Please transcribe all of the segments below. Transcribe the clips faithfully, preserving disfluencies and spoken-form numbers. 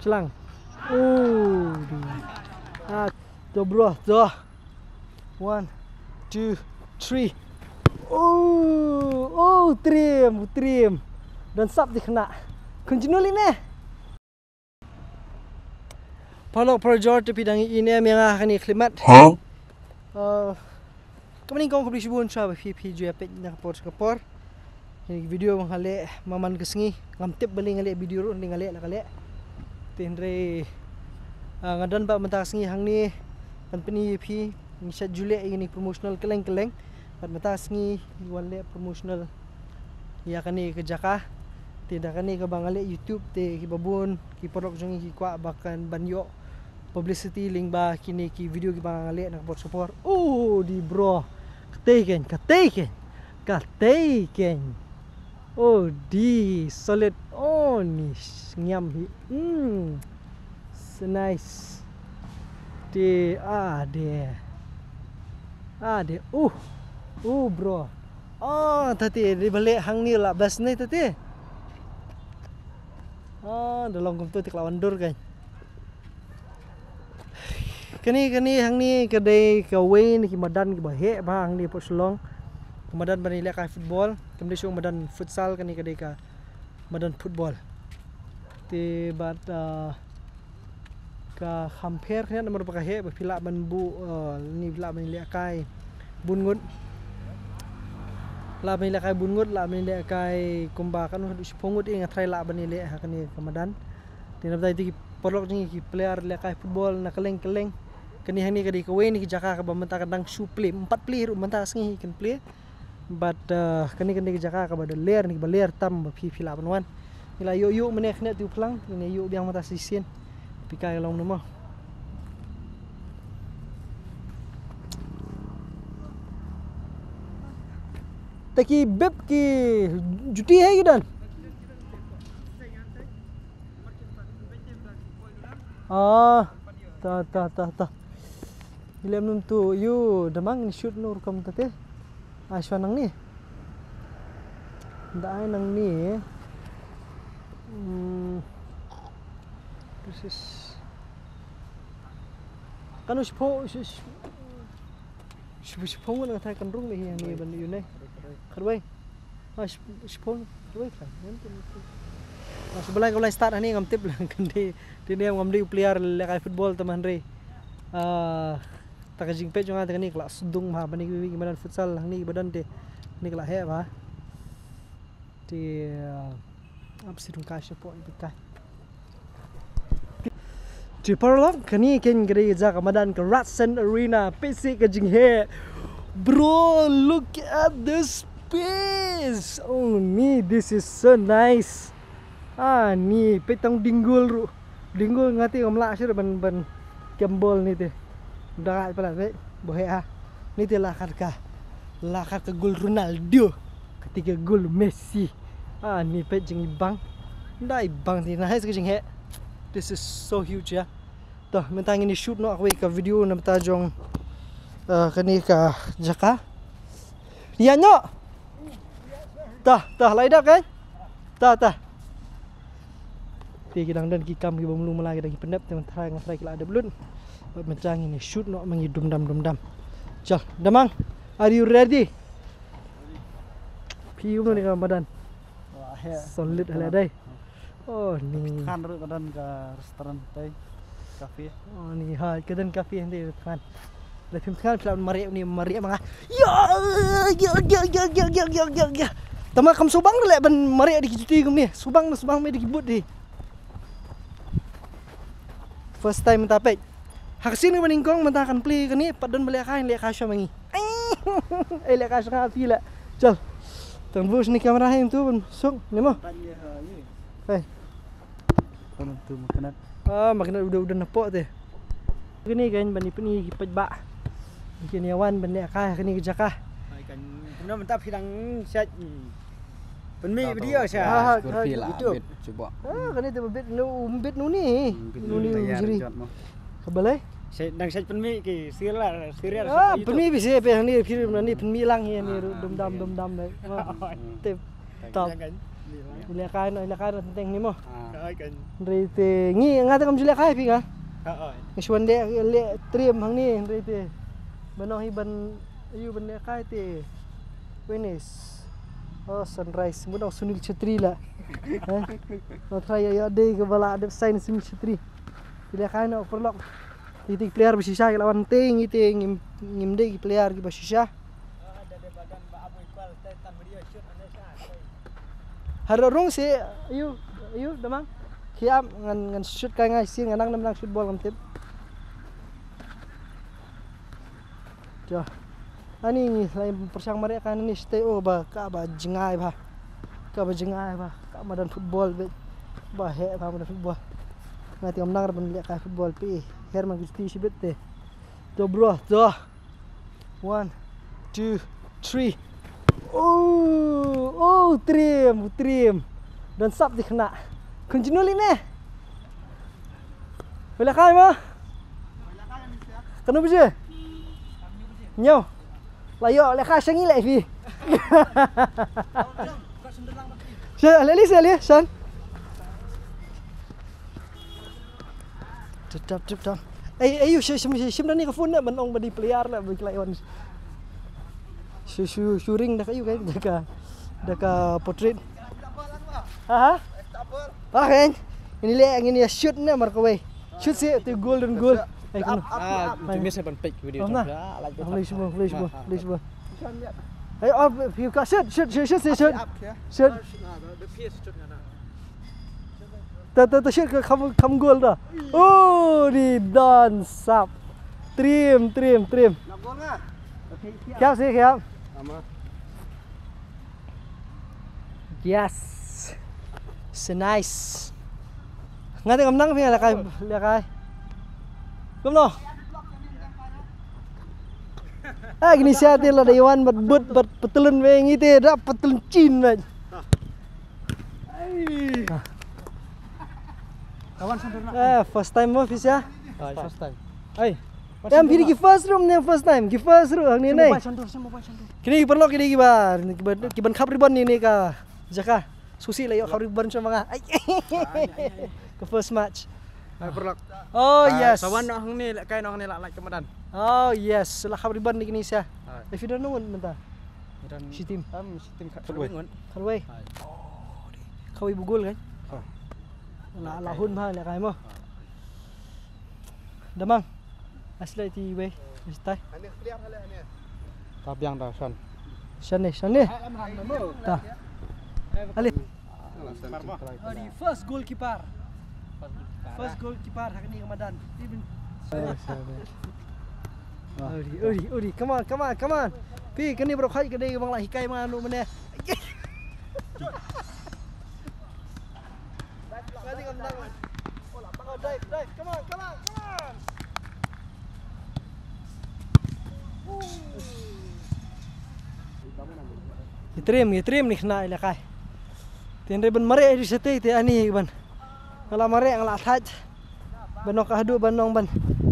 Chlang. Oh, di. Ah, to bro, to. One, two, three. Oh, oh, trim, trim. Don sap di kena. Continue li ne. Paralok parajor, te phi dang ïohi ne ïa nga ha kane ka khyllipmat? Huh? Uh, Ka mane kong, khublei shibun sha ba phi phi ju ïa peit na ka por sha ka por. Kane ka video ba nga leh man man ka sngi, ngam tip balei nga leh video ruh, nga leh la ka leh. Te hynrei, ah, nga don ba mynta ka sngi hangne, kan pyni ïa phi, ngi shait ju leh ïa kane ka promotional kylleng kylleng. Bad mynta ka sngi ngi wan leh promotional ïa kane ka jaka. Te da kane kaba nga leh YouTube te kiba bun ki paralok jong ngi ki kwah ba kan ban ïoh publicity lyngba kine ki video kiba nga leh na ka por sha ka por. Oh, di bro. Katei keiñ, katei keiñ. Katei keiñ. Oh, di solid. Oh, ni ngiam hi. Hmm. So nice. Te, ah, de. Ah, de. Uh. Uh, bro. Oh, tati, di bale hangne la best ne tati. Ah, da long kumto te ka la wan dur keiñ. Kane, kane hangne ka dei kawei na ki madan kiba heh bha hangne hapoh Shillong. Ka madan ban ïalehkai football, kam dei shuh madan futsal, kane ka dei ka madan football. Te bad, ah, ka kham pher khyndiat namar ba ka heh ba phi lah ban buh, ah, ne phi lah ban ïalehkai bun ngut. Lah ban ïalehkai bun ngut, lah ban ïalehkai kumba katno, haduh shiphew ngut, eh, nga tharai lah ban ïaleh ha kane ka madan. Te na bynta ïa ki paralok jong ngi ki player lehkai football na kylleng kylleng, kane hangne ka dei kawei na ki jaka kaba mynta ka dang shu plie, ym pat plie ruh mynta ka sngi kan plie. Bad, uh, kane ka dei ka jaka kaba da ler, ne kaba ler tam ba phi phi lah ban wan. Ngi la ïoh ïoh mynne khyndiat tu phlang, ngi ïoh biang mynta shisien. Phi kai long namo. Te ki bib ki juti hai ki don. Ah, ta, ta, ta, ta. Ilem num tu, yu, da mang ni shoot nur kam tate. Ai, shwa nang ni. Da ai nang ni. Hmm. This is. Kanu shiphew, shi-, shi-, shiphew, shiphew ngun nga thai kan rung ni hi ni ban yu ne. Kharwai. Ah, ship-, shiphew, kharwai khan. Ngan tu, tu. Ah, shu balai ka balai start hani ngam tip lang kan dei, dei ne ngam dei u player lehkai football te man re. Ah, ta ka jingpeit jong nga te kane ka la sdung bha, bad ne ki, ki madan futsal hangne ki ba don te, ne ka la heh bha. Te, ah, ap sirung kai shapoh i kai. Te paralok, kane keiñ ka dei ka jaka madan ka Radson Arena, peit seh ka jingheh. Bro, look at this space. Oh, ni, this is so nice. Ah, ni, peit tang ding gol ruh. Ding gol nga te ngam lah shuh ban, ban kem bol ni te. Da ngai palat, peit, ba heh ha. Ni te la khat ka, la khat ka gol Ronaldo. Kata ka gol Messi. Ah, ni peit jingibang. Dei bang te na hai ka jingheh. This is so huge, ya. To, mynta ngin ïa shoot noh kawei ka video na bynta jong, eh, kane ka jaka. Ïa noh. To, to, lai dap kan? To, to. Te ki dang don ki kam kiba mlu mala ki dang ki pyndep, te mynta nga tharai ki la dep lut. Bad mynta ngin ïa shoot noh ma ngi dum dam dum dam. Chal, Damang, are you ready? Phi um ni ka madan. Wah, ya. Solid hala dai. Oh, ni. Khan ruh ka don ka restaurant tai. Cafe. Oh, ni ha, ka don cafe hynrei khan. La phim khan phi lah mareh ni, mareh ma nga. Ya, ya, ya. Tama kam subang leh ban mareh da ki juti kumne. Subang, subang me da ki boot de. First time mynta peit. Ha ka sien kaba nyngkong mynta kan plie kane, pat don ba lehkai, lehkai sha ma ngi. Ai, lehkai sha nga phi leh. Chal. Tang bus ni kamera hai tu ban suk ni mo. Hai. Kono tu magnet. Ah, magnet udah, udah napoh te. Kane kan ban ïa pyni ki paidbah. Kine wan ban lehkai kane ka jaka. Ai kan, kumno mynta phi dang shait, hmm. Pynmih video sha. Ha, ha, ha, YouTube. Cuba. Ah, kane te bit nu, bit nu ni. Hmm, bit nu ni. Tayar jot mo. Ka balei? Shait, dang shait pynmih ki serial, serial. Ah, pynmih bisi pe ni, phi ni pynmih lang hi ni, dum dam, dum dam dai. Tip top. Kan. Lehkai noh, lehkai noh teng ni mo. Hynrei te ngi nga te kam ju lehkai phi nga. Ngi shu wan leh leh trim hangne hynrei te. Ban ong hi ban ïoh ban lehkai te. Venice. Oh, sunrise. Mut ong Sunil Chhetri la. Eh? Nga try ïa ïa dei kaba la dep sign Sunil Chhetri. Te lehkai noh paralok. Te ki player ba shisha ki la wan te ngi te ngim ngim dei ki player kiba shisha. Haro rung si ayu ayu damang. Khiam ngan ngan shoot kai ngai si ngan nang nang shoot ball ngam tip. Jo. Ani ngi lai pyrshang mareh kan ni stay o ba ka ba jngai ba. Ka ba jngai ba. Ka madan football be. Ba he ba madan football. Ngai ti ngam nang ban leh kai football pi. Her man ki ti shibit te. Jo bro, jo. One, two, three. Oh, oh, trim, trim. Don sap di kena. Continue li ne. Boleh kai ma? Kena biji. Nyau. Layo, leh kai shangi leh fi. Shan, leh li, leh li, shan. Tip tap, tip tap. Ei, ei, yu shim shim shim da ni ka phone na ban ong ba ni player la ba ki la wan. Shu shu shu ring da ka yu kai da ka da ka portrait. Ha ha. Pa kan. Ini le ngin ïa shoot na mar kawei. Shoot si tu golden goal. Ei kan. Ah, tu miss ban pick video. Nah. Boleh semua, boleh semua, boleh semua. Hey, oh, you got shoot, shoot, shoot, shoot, shoot. Shoot. Ta ta ta shoot ka kham kham gol ta. Oh, di don sap. Trim, trim, trim. Nak gol nga? Khiap si khiap. Ama. Yes. So nice. Nga te ngam nang phi nga la kai la kai. Kumno? Ah, kini sia te la dei wan bat but bat petelun me ngi te da petelun chin me. Kawan sendiri nak. Eh, first time mo phi sia? First time. Ai. Em phi ki first room ne first time. Ki first room ni ne. Mobile sendiri, mobile sendiri. Kini ki perlu kini ki ba ki ban khap ribbon ni ni ka jaka. Susi la ïoh khawri ban sha ma nga. Ai. Ka first match. Hai, paralok. Oh, yes. Sawan noh hangne la kai noh hangne la lait ka madan. Oh, yes. La khawri ban ni kini sia. If you don't know mynta. Shi team. Am shi team khat khat wei. Khat wei. Oh, khawri bugul kan. La la hun ba la kai mo. Damang. Aslai ti wei. Istai. Ta biang da shan. Shan ni, shan ni. Ta. Ali. Oh, di first goalkeeper. First goalkeeper hakni ka madan. Even. Ori, ori, ori. Come on, come on, come on. Pi kani bro khai ka dei bang la hikai ma nu mane. Ngi trim, ngi trim ni khynnah ïa la kai. Te hynrei ban mareh ïa u shatei te ani ban. Nga la mareh nga la thait. Ban ong ka haduh ban ong ban.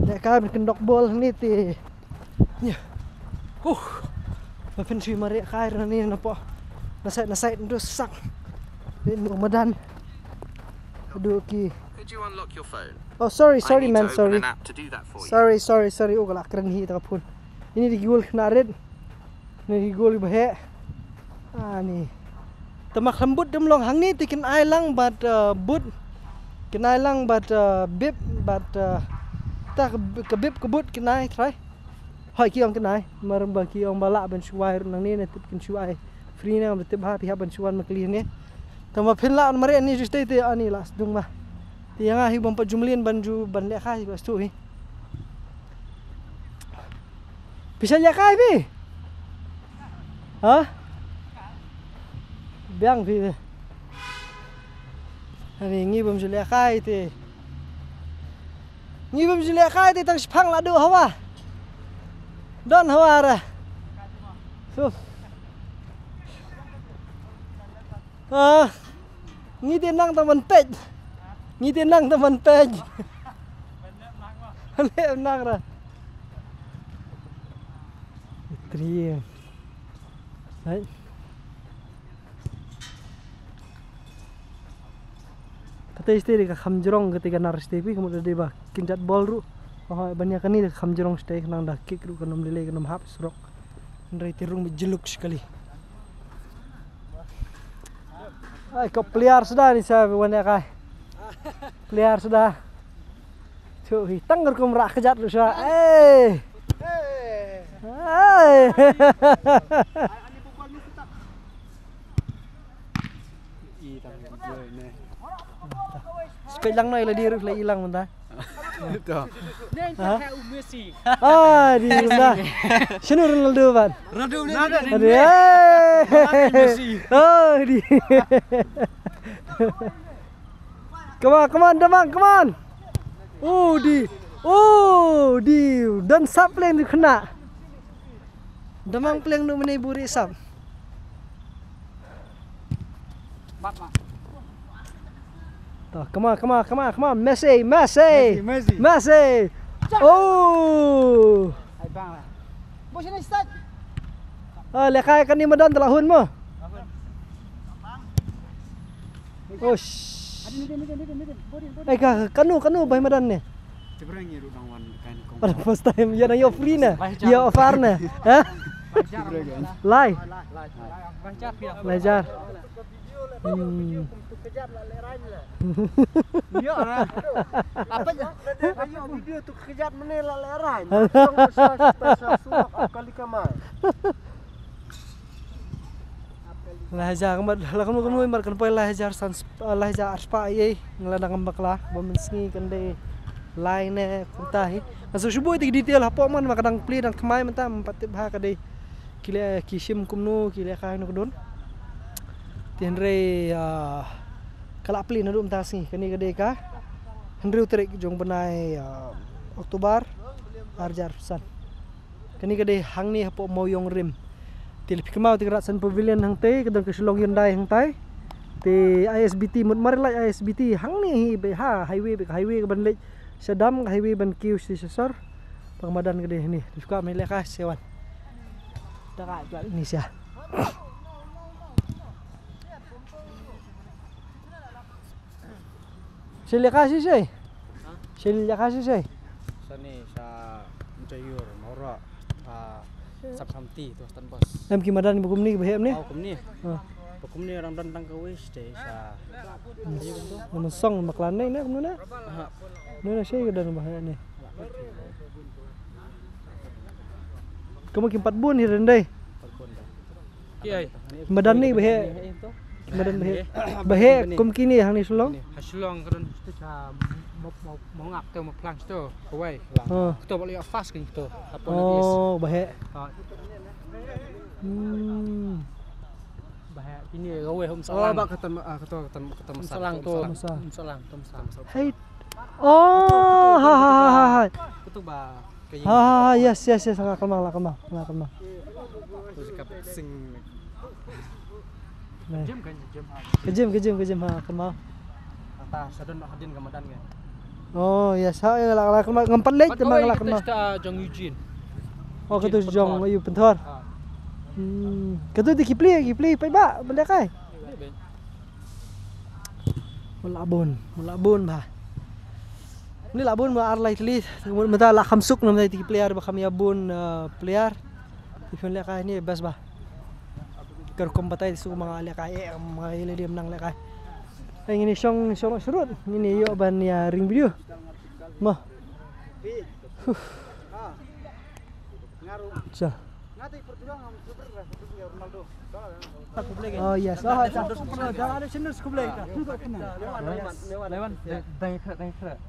Leh kai ban kyndok bol ni te. Ïa. Huh. Ba pynsui mareh kai ruh na ni na poh. Na sait na sait ndu sak. Ni ndu madan. Haduh ki. Could you unlock your phone? Oh, sorry, I sorry, need man, to open sorry. An app to do that for you. Sorry, sorry, sorry. Oh, ka la kren hi ta ka phone. Ini di ki gol khynnah rit. Ini di ki gol ba heh. Ani. Te ma khlem but dum long hangne te kin ai lang bad, uh, but kin ai lang bad, uh, bib bad, uh, ta ka bi-, ka bib ka but kin ai trai. Hoi ki ong kin ai. Mar ba ki ong ba lah ban shu ai ruh nangne ne tip kin shu ai. Free ne ngam tip ha phi hap ban shu wan ma kli ne. Te ma phin lah mareh ni ju stay te ani lah sdung ma. Te ïa nga hi bym pat ju mlien ban ju ban leh kai ba stu hi. Pisa leh kai phi. Ha? Biang phi. Ani ngi bym ju leh kai te. Ngi bym ju leh kai te tang shipang la duh hawa. Don hawa ra. Suf. Ah. Ngi te nang tang ban peit. Ngi te nang tang ban peit. Leh nang ra. Tri. Hai. Te shatei ka kham jrong kata ka nar shatei phi, ka mut da dei ba kin jat bol ruh. Oh, ban ïa kane da kham jrong shatei, khnang da kick ruh kan ym lei lei, kan ym hap surok. Hynrei te rung ba jylluk shi kali. Ai, ka player suda ni sa wan ïa kai. Player suda. Chu hi tang rukom rah kjat ruh sa. Ei. Ei. Spek lang noi la di ruh la ilang mynta. To. Ha? Ah, di mynta. Shano Ronaldo ban? Ronaldo. Aduh, eh. Messi. Oh, di. Come on, come on, Damang, come on. Oh, di. Oh, di. Don sap pleng di kena. Damang pleng nu mene buri sap. To, come on, come on, come on, come on. Messi, Messi. Messi, Messi. Messi. Oh. Ai bang lah. Bos ini start. Ah, lekai kan ni madan telah hun mo. Ush. Ai ka kanu kanu bai madan ni. Pada first time ya na yo free na. Ya offer na. Ha? Lai. Lai jar. Hmm. Apa ya? Video tu kejap mana lah lerai. Kali kamar. Lai hajar kumba la kumno kumno mar kan poi lai hajar san lai hajar arspah ei nga la dang bakla ba mynsngi kan dei lai ne kumta hi. Nga sa shu buh ïa ki detail hapoh man ma ka dang plie dang thymmai mynta ngam pat tip bha ka dei ki leh ki shim kumno ki leh kai na kdon. Te hynrei ka la plie naduh mynta sngi kane ka dei ka hynriew tarik jong bnai October ar hajar arphew san. Kane ka dei hangne hapoh Mawïong Rim. Te lada phi kynmaw te ka Radisson Pavilion hangtei, ka don ka Shillong Hyundai hangtai. Te I S B T mut mar leit I S B T hangne hi beit ha highway beit ka highway ka ban leit sha dam ka highway ban kiew sha sor. Pang madan ka dei hangne. Te phi kwah me leh ka sha wan. Da ka jwat ni sha. Shil ïa ka shisha. Shil ïa ka shisha. Sani sa Mjayur Mawra. Sap Khamti tu Stan Bas. Em ki madan ba kumni ba hem ne. Oh kumni. Ba kumni orang don tang ka wish te sa. Nama song maklan ne ne kumno ne. Ne ne shi ka don ba hem ne. Kamu kim pat bun hi rendai. Madan ni ba heh. Madan ba heh. Ba heh kum kine hangne Shillong. Ha Shillong ka don tu cha mo mo ngap tu mo plang tu. Kawai. Ha. Kto ba leh fast kan kto. Oh ba heh. Hmm. Ba heh kine kawai hum salang. Oh ba kata kata kata kata salang tu. Salang tu salang. Hei. Oh ha ha ha ha. Kto ba Ah, yes, yes, yes, nga kynmaw, nga kynmaw, nga kynmaw. Ka gym, ka gym, ka gym, ha, kynmaw. Oh, yes, ha, nga la kynmaw, ngam pat leit, te ma nga la kynmaw. Oh, katu jong yu Pynthor. Hmm, katu te ki plie, ki plie paidbah, ban lehkai. Mut la bun, mut la bun bha. Ni la bun mut ar lai tylli, mut mynta la kham suk na mynta ki player ba kham ïa bun player. Ki phin lehkai ni best bha. Ka rukom batai suk ma nga lehkai eh ma nga ïa lade mynta lehkai. Ai ngin shong shong shrut ngin ïoh ban ïa ring video. Mo. Cha. Oh yes. Oh, cha. Jangan ada channel sekolah kita. Lewan, lewan, dai kra, dai kra.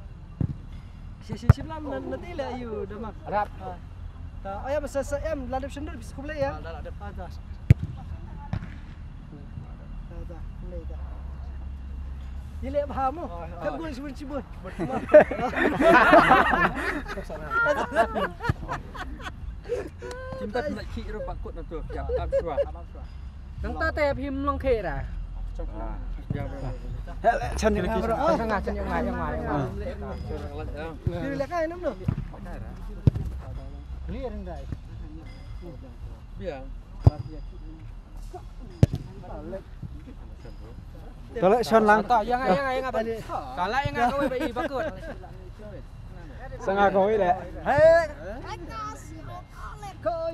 Si si si lam nanti lah you damak. Rap. Ta, oh ya masa sa em ladep channel bis sekolah ya. Ladep. Ah, ta. Dah, dah, mulai dah. Ni leh bha mo. Ka bun shibun shibun. Jim ta pynah ki ro bakut na tu. Ya, tam shwa. Nang ta te phim long khe ra. Chan yang nga, chan yang nga, yang nga, yang nga. Ni leh kai nam lo. Ni ring dai. Biang. Tolak shon lang. Tolak yang yang yang apa? Tolak yang aku bayi bakut. Sanga kau ile.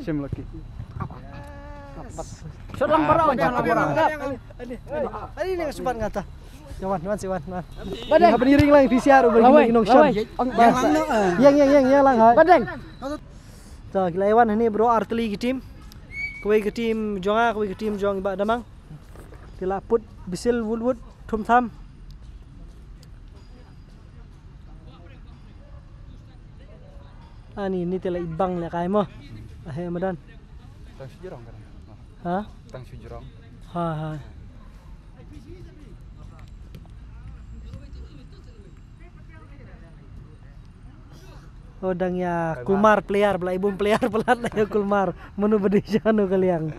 Shim lagi. Shon lang barau, shon lang barau. Ani ni subat ngata. Yawan, wan si wan, wan. Badeng. Bani ring lang P C R bani nong shon. Yang yang yang yang lang hai. Badeng. To ki la wan hani bro arteli ki team. Kawei ki team jong nga, kawei ki team jong i Bah Damang. Ki la put bisil wut wut thum tham. Ani ni te la i bang le kai mo. Ahe madan. Tang shujrong kan. Ha? Tang shujrong. Ha ha. Oh dang ya Kulmar player pala, ibum player pala dang ya Kulmar. Manu bedi shano kaliang.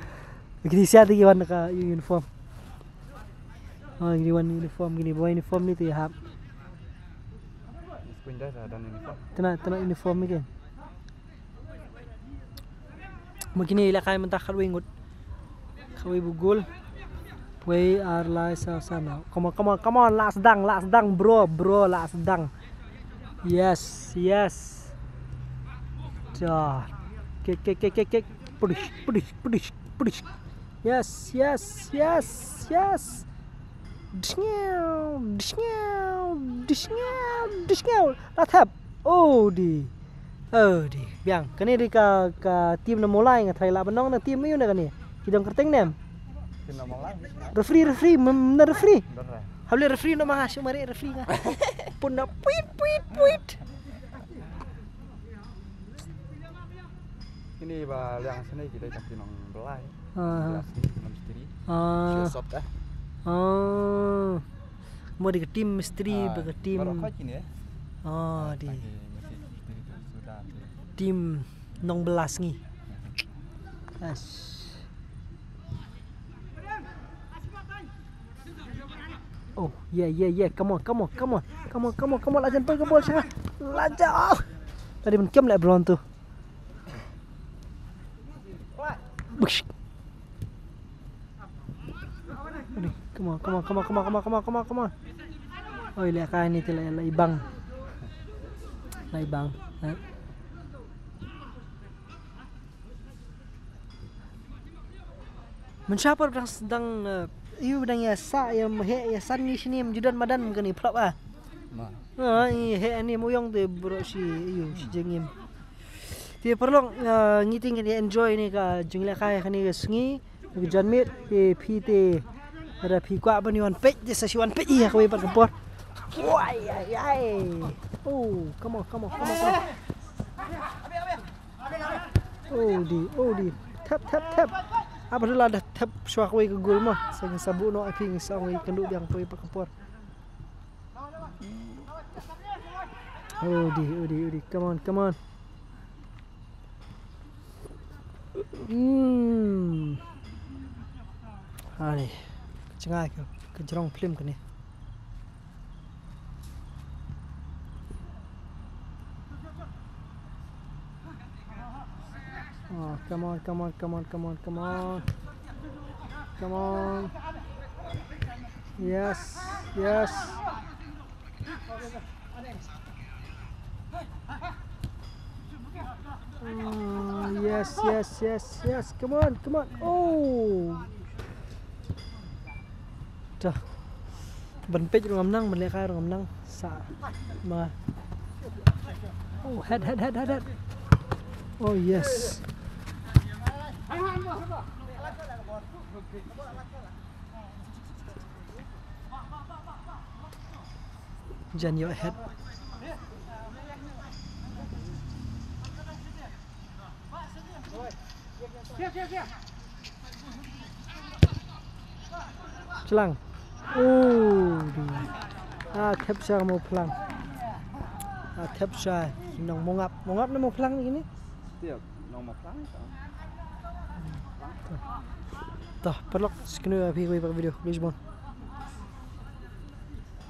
Kini siat ki wan ka uniform. Oh kini wan uniform kini bawa uniform ni tu ya hap. Tena tena uniform ni kan. Mo kine ila kai mynta khatwei ngut. Khatwei bugul. Wei ar lai sa sa na. Come on, come on, come on. Last dang, last dang, bro, bro, last dang. Yes, yes. Ja. Kick, kick, kick, kick, kick. Pudish, pudish, pudish, pudish. Yes, yes, yes, yes. Disngew, disngew, disngew, disngew. La thep. Oh di. Oh di. Biang. Kane di ka ka team na Mawlai nga trai la banong na team yu na kane. Ki dong kerteng nem. Referee, referee, mem na referee. Hable referee no ma shu mari referee nga. Pun na puit puit puit. Ini ba liang sini kita tapi nong belai. Ah. Belas ni, enam setiri. Ah. Siap sop dah. Ah. Mo di ka team misteri, ah, ba ka team. Baru kau kini ya? Ah, di. Lagi mesti misteri tu sudah tu. Team nong belas ngi. Yes. Oh, yeah, yeah, yeah. Come on, come on, come on. Come on, come on, come on. Lajan poi ka bol sha. Lajan. Oh. Tadi men kem le bron tu. Bush. Come on, come on, come on, come on, come on, come on, come on. Oi, le kai ni te le, le ibang. Le ibang. Ha? Mynshuwa por dang dang, eh, yu dang ya sa ya mhe ya san ni shini mjudan madan mkani plop ah. Ma. Ah, i he ani muyong te bro shi yu shi jengim. Te paralok, eh, ngi te ngi enjoy ni ka jinglehkai kane ka sngi ka janmiet te phi te lada phi kwah ban ïa wan peit te sa shu wan peit ïa kawei pat ka por. Wai ai ai. Oh, come on, come on, come on, come on. Oh di, oh di. Tap tap tap. Apa dah lah dah tap shuwa kawei ka gol mah. Sa ngin sa buh noh ai phi ngin sa ong ïa kynduh biang kawei pat ka por. Odi, odi, odi. Come on, come on. Hmm. Ani. Ka jngai ka, ka jrong phlim kane. Oh, come on, come on, come on, come on, come on. Come on. Yes, yes. Oh, yes, yes, yes, yes. Come on, come on. Oh. Dah. Ban peit ruh ngam nang, ban lehkai ruh ngam nang. Sa ma. Oh, head, head, head, head, head. Oh, yes. Jan your head. Chlang. Oh, di. Ah, thep sha mo phlang. Ah, thep sha nong mongap. Mongap ne mo phlang ni kini? Tiap nong mo phlang. Tah, paralok, sknu api koi pak video. Please bon.